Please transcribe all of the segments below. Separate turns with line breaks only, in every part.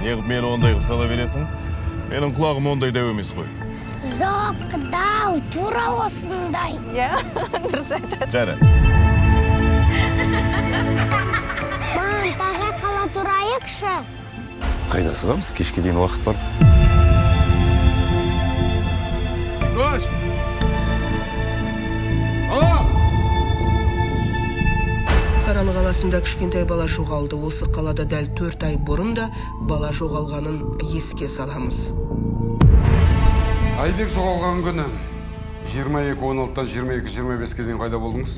Неғып мені ондай қып сала бересің? Менің құлағым ондай дәу емес қой.
Жоқ, дау, тура осындай.
Иә, дұрыс айтады.
Жарайды.
Мам, тағы қала тұрайықшы.
Қайда асығамыз? Кешке дейін уақыт бар. Көш!
Қаралы қаласында кішкентай бала жоғалды. Осы қалада дәл 4 ай бұрын да бала жоғалғанын еске саламыз.
Айбек жоғалған күні 22.16-тан 22.25-ке дейін қайда болдыңыз?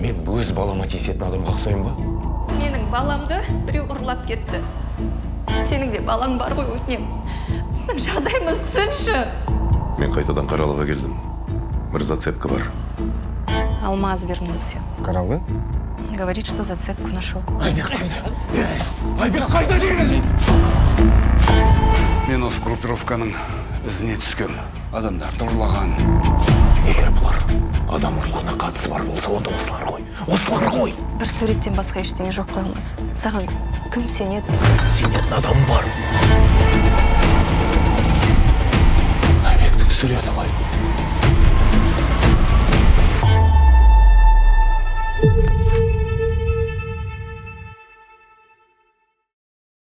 Мен өз балама тиісетін адамға ұқсаймын ба?
Менің баламды біреу ұрлап кетті. Сенің де балаң бар ғой, өтінемін. Біздің жағдайымызды түсінші.
Мен қайтадан Қаралыға келдім. Бір зацепка бар.
Алмаз вернулся.
Қаралы?
Говорит, что зацепку нашел.
Айбек қайда? Айбек қайда деймін?
Мен осы группировканың ізіне түскем. Адамдарды ұрлаған.
Егер бұлар адам ұрлығына қатысы бар болса, онда осылар ғой. Осылар ғой.
Бір суреттен басқа ештеңе жоқ қой, Алмаз. Саған кім сенеді?
Сенетін адам бар. Айбектің суреті ғой.